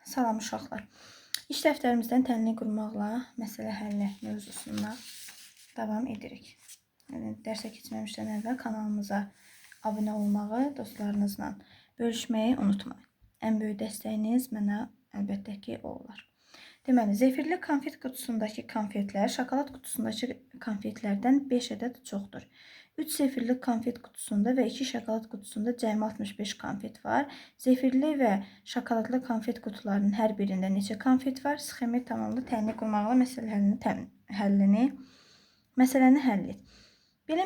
Salam uşaqlar. İş dəftərimizdən tənlik qurmaqla məsələ həlli mövzusuna davam edirik. Yəni, dərsə keçməmişdən əvvəl kanalımıza abunə olmağı, dostlarınızla bölüşməyi unutmayın. Ən böyük dəstəyiniz mənə əlbəttə ki, o olar. Deməli, zefirli konfet qutusundakı konfetlər şokolad qutusundakı konfetlərdən 5 ədəd çoxdur. 3 zefirli konfet qutusunda və 2 şokolad qutusunda cəmi 65 konfet var. Zefirli və şokoladlı konfet qutularının hər birində neçə konfet var? Sxemi tamamlı tənlik qurmaqla məsələni həll et. Belə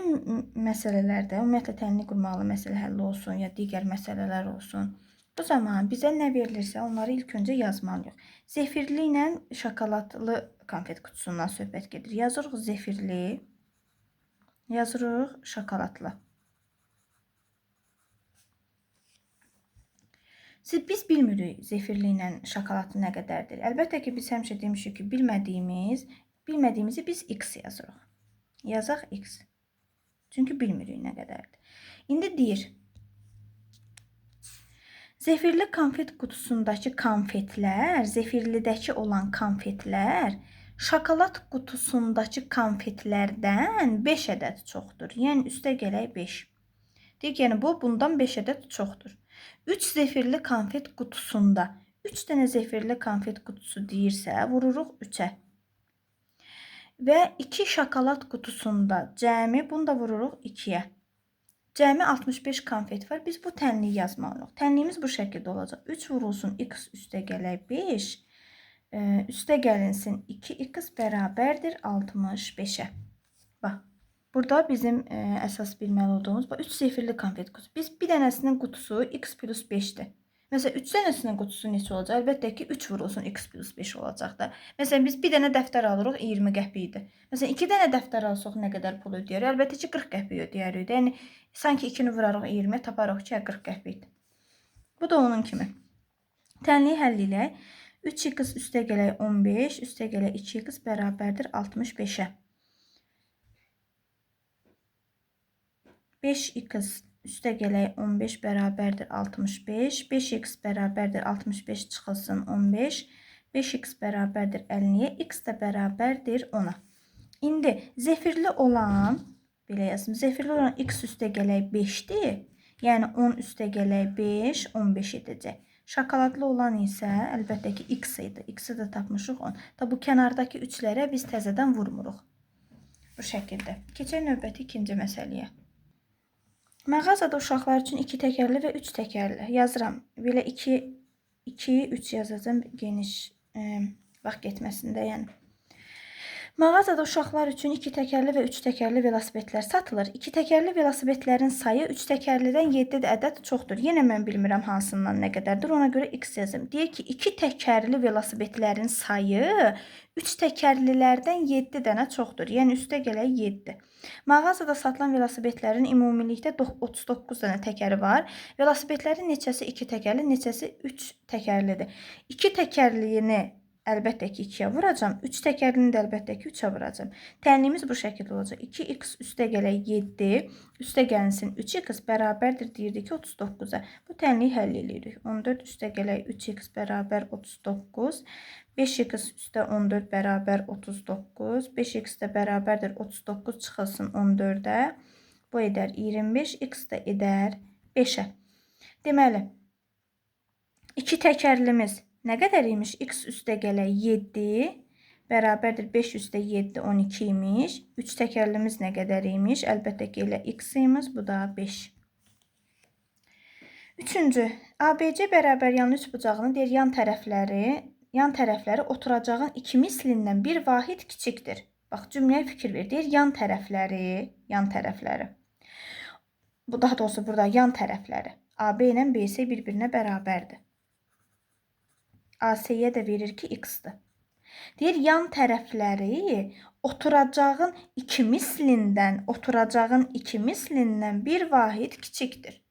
məsələlərdə ümumiyyətlə tənlik qurmaqla məsələ həlli olsun ya digər məsələlər olsun. Bu zaman bizə nə verilirsə onları ilk öncə yazmalıyıq. Zefirli ilə şokoladlı konfet qutusundan söhbət gedir. Yazırıq zefirli, yazırıq şokoladlı. Biz bilmirik zefirli ilə şokoladlı nə qədərdir. Əlbəttə ki, biz həmişə demişik ki, bilmədiyimizi biz x yazırıq. Yazaq x. Çünki bilmirik nə qədərdir. İndi deyir, zefirli konfet qutusundakı konfetlər, zefirlidəki olan konfetlər şokolad qutusundakı konfetlərdən 5 ədəd çoxdur. Yəni, üstə gələk 5. Deyir ki, yəni bu bundan 5 ədəd çoxdur. 3 zefirli konfet qutusunda 3 dənə zefirli konfet qutusu deyirsə, vururuq 3-ə. Və 2 şokolad qutusunda cəmi, bunu da vururuq 2-yə. Cəmi 65 konfet var. Biz bu tənliyi yazmalıyıq. Tənliyimiz bu şəkildə olacaq. 3 vurulsun x üstə gələk 5, üstə gəlinsin 2x bərabərdir 65-ə. Bax, burada bizim əsas bilməli olduğumuz bax, 3 zefirli konfet qutusu. Biz bir dənəsinin qutusu x plus 5-dir. Məsələn, 3 dənəsinin qutusu neçə olacaq? Əlbəttə ki, 3 vurulsun x plus 5 olacaq da. Məsələn, biz bir dənə dəftər alırıq, 20 qəpikdir. Məsələn, 2 dənə dəftər alsaq nə qədər pul ödəyirik? Əlbəttə ki, 40 qəpik ödəyirik. Yəni, sanki 2-ni vurarıq 20-yə, taparıq ki, 40 qəpikdir. Bu da onun kimi. Tənliyi həll eləyək. 3x üstə gələk 15, üstə gələk 2x bərabərdir 65-ə. 5x üstə gələk 15 bərabərdir 65. 5x bərabərdir 65 çıxılsın 15. 5x bərabərdir 50-yə. X də bərabərdir 10-a. İndi zefirli olan, belə yazım, zefirli olan x üstə gələk 5-dir. Yəni 10 üstə gələk 5, 15 edəcək. Şokoladlı olan isə əlbəttə ki, x idi. X-i də tapmışıq 10. Ta bu kənardakı 3-lərə biz təzədən vurmuruq. Bu şəkildə. Keçək növbəti ikinci məsələyə. Mağazada uşaqlar üçün 2 təkərli və 3 təkərli. Yazıram. Belə 2, 2, 3 yazacağam geniş vaxt getməsində. Yəni. Mağazada uşaqlar üçün 2 təkərli və 3 təkərli velosipedlər satılır. 2 təkərli velosipedlərin sayı 3 təkərlidən 7 ədəd çoxdur. Yenə mən bilmirəm hansından nə qədərdir. Ona görə x yazım. Deyir ki, 2 təkərli velosipedlərin sayı 3 təkərlilərdən 7 dənə çoxdur. Yəni, üstə gələk 7. Mağazada satılan velosipedlərin ümumilikdə 39 dənə təkəri var. Velosipedlərin neçəsi 2 təkərli, neçəsi 3 təkərlidir. 2 təkərliyini əlbəttə ki, 2-yə vuracam. 3 təkərlini də əlbəttə ki, 3-ə vuracam. Tənliyimiz bu şəkildə olacaq. 2x üstə gələk 7, üstə gəlinsin 3x bərabərdir deyirdik ki, 39-a. Bu tənliyi həll eləyirik. 14 üstə gələk 3x bərabər 39, 5x üstə 14 bərabər 39, 5x də bərabərdir 39 çıxılsın 14-ə. Bu edər 25, x də edər 5-ə. Deməli, 2 təkərlimiz nə qədər imiş? X üstə gələk 7 bərabərdir 5 üstə 7, 12 imiş. 3 təkərlimiz nə qədər imiş? Əlbəttə ki, elə x imiş. Bu da 5. Üçüncü, ABC bərabər yan üç bucağının deyir, yan tərəfləri oturacağın 2 mislindən bir vahid kiçikdir. Bax, cümləyə fikir ver. Deyir, yan tərəfləri, yan tərəfləri. Bu, daha doğrusu burada yan tərəfləri. AB ilə BC bir-birinə bərabərdir. AC-yə də verir ki, x-dir. Deyir, yan tərəfləri oturacağın 2 mislindən, oturacağın 2 mislindən bir vahid kiçikdir.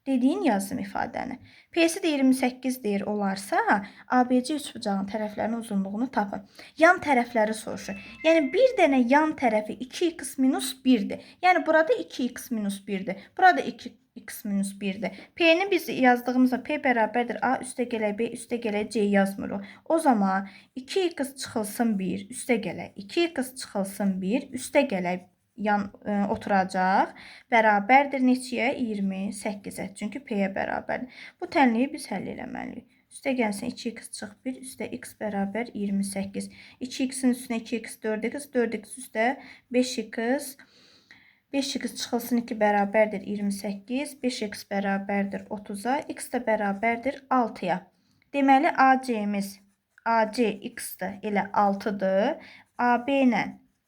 Dediyin yazım ifadəni. P-si də 28 deyir olarsa, ABC üçbucağın tərəflərinin uzunluğunu tapın. Yan tərəfləri soruşur. Yəni, bir dənə yan tərəfi 2x minus 1-dir. Yəni, burada 2x minus 1-dir. Burada 2 X minus 1-dir. P-ni biz yazdığımızda P bərabərdir A üstə gələk B üstə gələk C yazmırıq. O zaman 2x çıxılsın 1 üstə gələk 2x çıxılsın 1 üstə gələk yan oturacaq. Bərabərdir neçəyə? 28-ə. Çünki P-yə bərabərdir. Bu tənliyi biz həll eləməliyik. Üstə gəlsin 2x çıx 1, üstə x bərabər 28. 2x-in üstünə 2x 4x, 4x üstə 5x. 5x çıxılsın 2 bərabərdir 28, 5x bərabərdir 30-a, x də bərabərdir 6-ya. Deməli, AC-miz, AC x-dir, elə 6-dır. AB ilə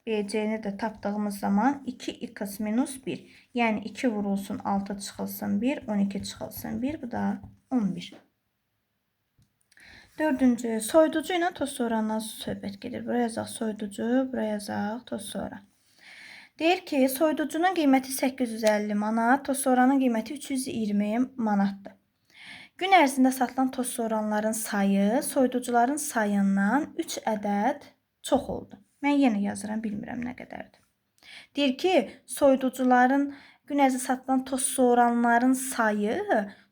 BC-ni də tapdığımız zaman 2x minus 1. Yəni 2 vurulsun 6 çıxılsın 1, 12 çıxılsın 1, bu da 11. Dördüncü, soyuducu ilə toz soğurandan söhbət gedir. Buraya yazaq soyuducu, buraya yazaq toz soğuran. Deyir ki, soyuducunun qiyməti 850 manat, toz soğuranın qiyməti 320 manatdır. Gün ərzində satılan toz soğuranların sayı soyuducuların sayından 3 ədəd çox oldu. Mən yenə yazıram, bilmirəm nə qədərdir. Deyir ki, soyuducuların gün ərzində satılan toz soğuranların sayı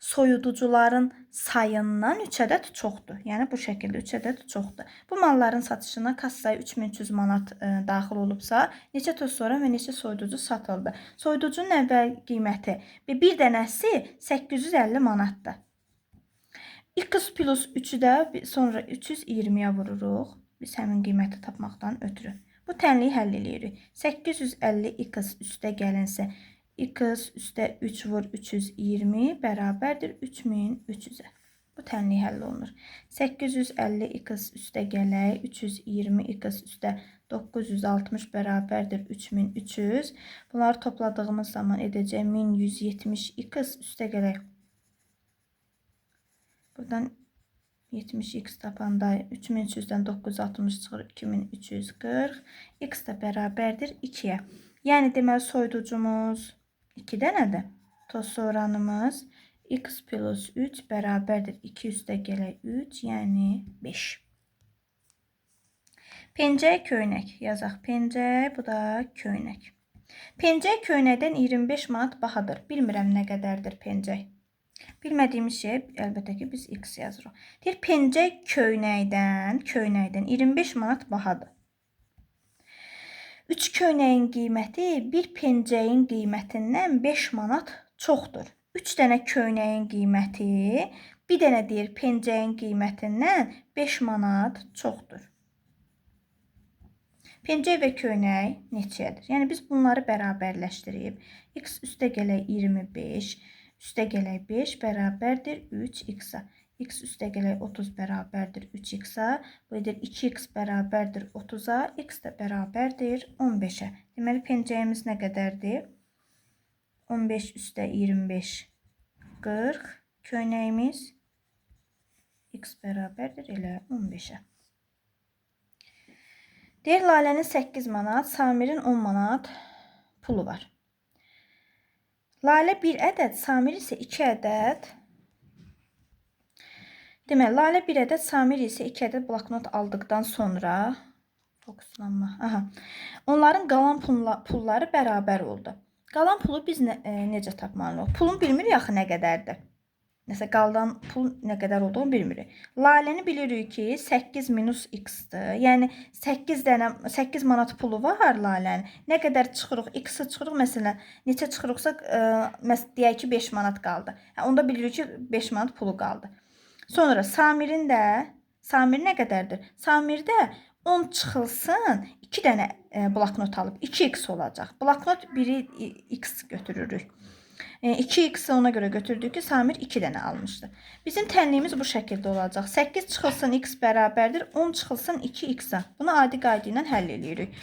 soyuducuların sayından 3 ədəd çoxdur. Yəni bu şəkildə 3 ədəd çoxdur. Bu malların satışına kassaya 3300 manat daxil olubsa, neçə toz soğuran və neçə soyuducu satıldı? Soyuducunun əvvəl qiyməti bir dənəsi 850 manatdır. X plus 3-ü də sonra 320-yə vururuq. Biz həmin qiyməti tapmaqdan ötürü. Bu tənliyi həll eləyirik. 850x üstə gəlinsə x üstə 3 vur 320 bərabərdir 3300-ə. Bu tənlik həll olunur. 850x üstə gələk 320x üstə 960 bərabərdir 3300. Bunları topladığımız zaman edəcək 1170x üstə gələk. Buradan 70x tapanda 3300-dən 960 çıxır 2340. X də bərabərdir 2-yə. Yəni deməli soyuducumuz 2 dənədir. Toz soğuranımız x plus 3 bərabərdir 2 üstə gələk 3, yəni 5. Pencək, köynək. Yazaq pencək, bu da köynək. Pencək köynəkdən 25 manat bahadır. Bilmirəm nə qədərdir pencək. Bilmədiyimiz şey əlbəttə ki biz x yazırıq. Deyir pencək köynəkdən 25 manat bahadır. 3 köynəyin qiyməti bir pencəyin qiymətindən 5 manat çoxdur. 3 dənə köynəyin qiyməti bir dənə deyir pencəyin qiymətindən 5 manat çoxdur. Pencək və köynək neçəyədir? Yəni biz bunları bərabərləşdirib x üstə gələk 25, üstə gələk 5 bərabərdir 3x-a. X üstə gələk 30 bərabərdir 3x-a. Bu edir 2x bərabərdir 30-a. X də bərabərdir 15-ə. Deməli, pencəyimiz nə qədərdir? 15 üstə 25, 40. Köynəyimiz x bərabərdir elə 15-ə. Deyir, Lalənin 8 manat, Samirin 10 manat pulu var. Lalə 1 ədəd, Samir isə 2 ədəd. Deməli, Lalə 1 ədəd, Samir isə 2 ədəd bloknot aldıqdan sonra fokuslanma. Aha. Onların qalan pulları bərabər oldu. Qalan pulu biz necə tapmalıyıq? Pulun bilmirik axı nə qədərdir. Məsələn, qalan pul nə qədər olduğunu bilmirik. Laləni bilirik ki, 8 minus x-dir. Yəni 8 manat pulu var Lalənin. Nə qədər çıxırıq? X-i çıxırıq. Məsələn, neçə çıxırıqsa, deyək ki, 5 manat qaldı. Hə, onda bilirik ki, 5 manat pulu qaldı. Sonra Samirin də, Samir nə qədərdir? Samirdə 10 çıxılsın, 2 dənə bloknot alıb 2x olacaq. Bloknot biri x götürürük. 2x-i ona görə götürdük ki, Samir 2 dənə almışdı. Bizim tənliyimiz bu şəkildə olacaq. 8 çıxılsın x bərabərdir, 10 çıxılsın 2x-a. Bunu adi qayda ilə həll eləyirik.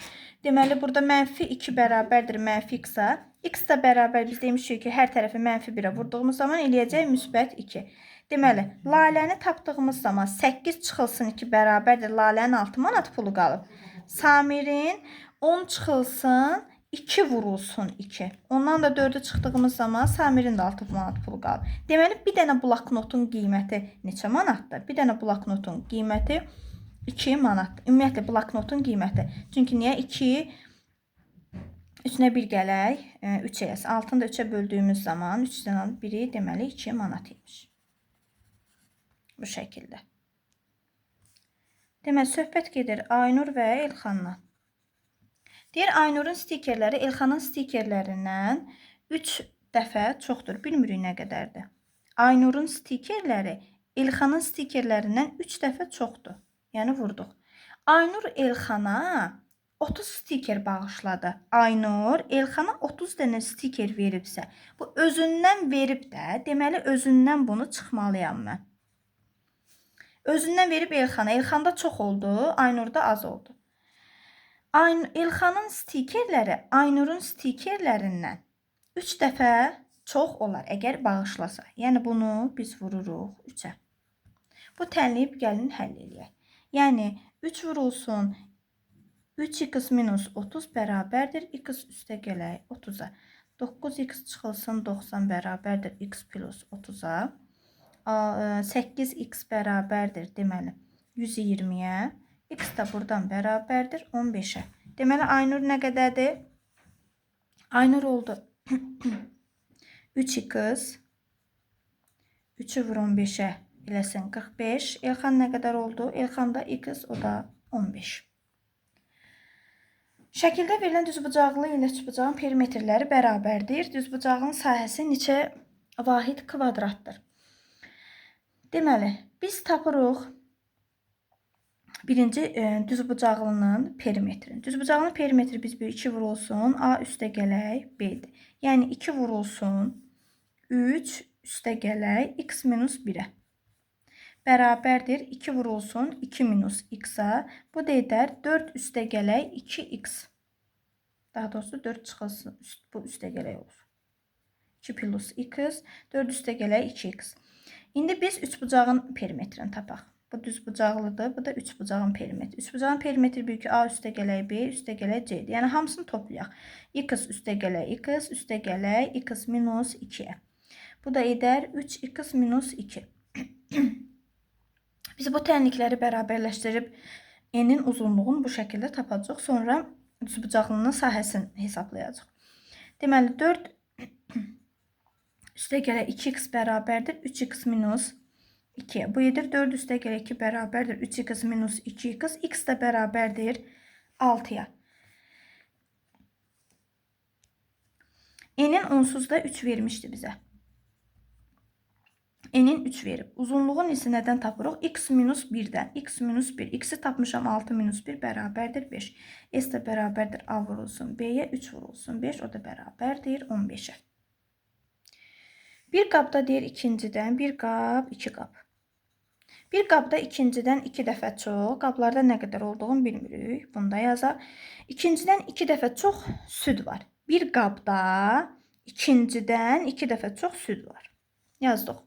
Deməli, burada mənfi 2 bərabərdir mənfi x-a. X də bərabər, biz demişik ki, hər tərəfi mənfi 1-ə vurduğumuz zaman eləyəcək müsbət 2. Deməli, Laləni tapdığımız zaman 8 çıxılsın 2 bərabərdir. Lalənin 6 manat pulu qalıb. Samirin 10 çıxılsın 2 vurulsun 2. Ondan da 4-ü çıxdığımız zaman Samirin də 6 manat pulu qalıb. Deməli, bir dənə bloknotun qiyməti neçə manatdır? Bir dənə bloknotun qiyməti 2 manatdır. Ümumiyyətlə, bloknotun qiyməti. Çünki niyə? 2 Üstünə 1 gələk, 3 eləsin. 6-nı da 3-ə böldüyümüz zaman 3-dən 1-i deməli 2 manat imiş. Bu şəkildə. Deməli, söhbət gedir Aynur və Elxandan. Deyir, Aynurun stikerləri Elxanın stikerlərindən 3 dəfə çoxdur. Bilmirik nə qədərdir. Aynurun stikerləri Elxanın stikerlərindən 3 dəfə çoxdur. Yəni, vurduq. Aynur Elxana 30 stiker bağışladı. Aynur Elxana 30 dənə stiker veribsə, bu özündən verib də, deməli, özündən bunu çıxmalıyam mən. Özündən verib Elxana. Elxanda çox oldu, Aynurda az oldu. Elxanın stikerləri Aynurun stikerlərindən 3 dəfə çox olar, əgər bağışlasa. Yəni, bunu biz vururuq 3-ə. Bu tənliyib gəlin həll eləyək. Yəni, 3 vurulsun 3x minus 30 bərabərdir x üstə gələk 30-a. 9x çıxılsın 90 bərabərdir x plus 30-a. 8x bərabərdir, deməli, 120-yə. X də buradan bərabərdir 15-ə. Deməli, Aynur nə qədərdir? Aynur oldu 3x, 3-ü vur 15-ə eləsin 45. Elxan nə qədər oldu? Elxan da x, o da 15. Şəkildə verilən düzbucaqlı ilə üçbucağın perimetrləri bərabərdir. Düzbucağın sahəsi neçə vahid kvadratdır? Deməli, biz tapırıq birinci düzbucaqlının perimetrini. Düzbucaqlının perimetri biz bir 2 vurulsun, A üstə gələk B-dir. Yəni, 2 vurulsun, 3 üstə gələk x minus 1-ə. Bərabərdir 2 vurulsun, 2 minus x-a. Bu da edər 4 üstə gələk 2x. Daha doğrusu 4 çıxılsın, bu üstə gələk olur. 2 plus x, 4 üstə gələk 2x. İndi biz üçbucağın perimetrini tapaq. Bu düzbucaqlıdır, bu da üçbucağın perimetri. Üçbucağın perimetri bir ki, A üstə gələk B, üstə gələk C-dir. Yəni, hamısını toplayaq. X üstə gələk x, üstə gələk x minus 2-yə. Bu da edər 3x minus 2. Biz bu tənlikləri bərabərləşdirib n-in uzunluğunu bu şəkildə tapacaq. Sonra düzbucaqlının sahəsini hesablayacaq. Deməli, 4 üstə gələk 2x bərabərdir 3x minus 2. Bu edir 4 üstə gələk 2 bərabərdir 3x minus 2x. X də bərabərdir 6-ya. N-in onsuz da 3 vermişdi bizə. N-in 3 verib. Uzunluğun isə nədən tapırıq? X minus 1-dən. X minus 1. X-i tapmışam 6 minus 1 bərabərdir 5. S də bərabərdir A vurulsun B-yə, 3 vurulsun 5. O da bərabərdir 15-ə. Bir qabda deyir ikincidən, bir qab, 2 qab. Bir qabda ikincidən 2 dəfə çox, qablarda nə qədər olduğunu bilmirik. Bunu da yazaq. İkincidən 2 dəfə çox süd var. Bir qabda ikincidən 2 dəfə çox süd var. Yazdıq.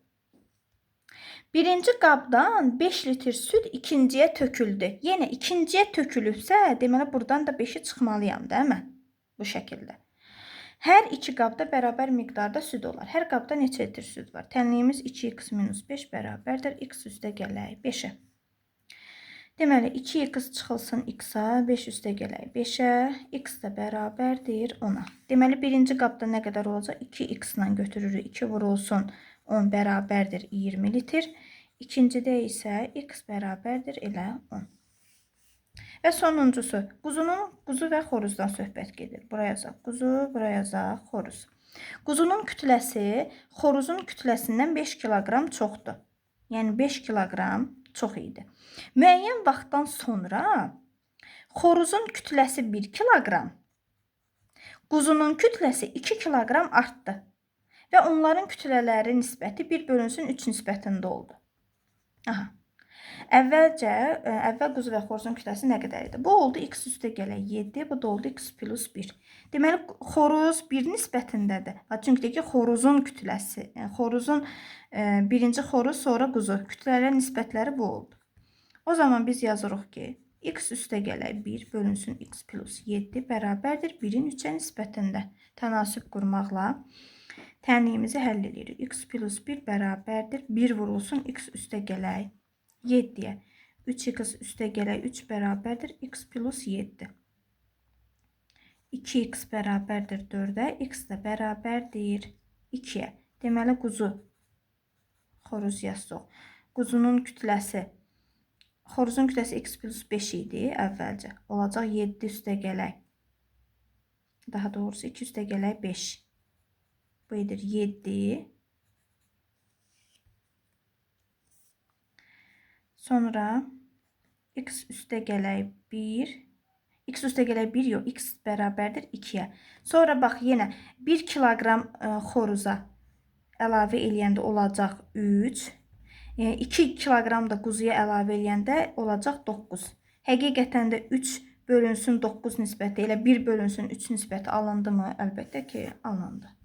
Birinci qabdan 5 litr süd ikinciyə töküldü. Yenə ikinciyə tökülübsə, deməli buradan da 5-i çıxmalıyam, değil mi? Bu şəkildə. Hər iki qabda bərabər miqdarda süd olar. Hər qabda neçə litr süd var? Tənliyimiz 2x minus 5 bərabərdir. X üstə gələk 5-ə. Deməli, 2x çıxılsın x-a, 5 üstə gələk 5-ə, x də bərabərdir 10-a. Deməli, birinci qabda nə qədər olacaq? 2x ilə götürürük. 2 vurulsun 10 bərabərdir 20 litr. İkincidə isə x bərabərdir elə 10. Və sonuncusu, quzu və xoruzdan söhbət gedir. Bura yazaq quzu, bura yazaq xoruz. Quzunun kütləsi xoruzun kütləsindən 5 kiloqram çoxdur. Yəni 5 kiloqram çox idi. Müəyyən vaxtdan sonra xoruzun kütləsi 1 kiloqram, quzunun kütləsi 2 kiloqram artdı. Və onların kütlələri nisbəti 1 bölünsün 3 nisbətində oldu. Aha. Əvvəl quzu və xoruzun kütləsi nə qədər idi? Bu oldu x üstə gələk 7, bu da oldu x plus 1. Deməli, xoruz 1 nisbətindədir. Çünki deyir ki, xoruzun kütləsi, yəni xoruzun birinci xoruz, sonra quzu. Kütlələr nisbətləri bu oldu. O zaman biz yazırıq ki, x üstə gələk 1 bölünsün x plus 7 bərabərdir 1-in 3-ə nisbətində. Tənasüb qurmaqla tənliyimizi həll edirik. X plus 1 bərabərdir 1 vurulsun x üstə gələk 7-yə. 3x üstə gələk 3 bərabərdir x plus 7. 2x bərabərdir 4-ə, x də bərabərdir 2-yə. Deməli, quzu, xoruz yazsaq. Quzunun kütləsi, xoruzun kütləsi x plus 5 idi əvvəlcə. Olacaq 7 üstə gələk. Daha doğrusu 2 üstə gələk 5. Bu edir 7. Sonra x üstə gələk 1. X üstə gələk 1 yox, x bərabərdir 2-yə. Sonra bax yenə 1 kiloqram xoruza əlavə eləyəndə olacaq 3. 2 kiloqram da quzuya əlavə eləyəndə olacaq 9. Həqiqətən də 3 bölünsün 9 nisbəti, elə 1 bölünsün 3 nisbəti alındı mı? Əlbəttə ki, alındı.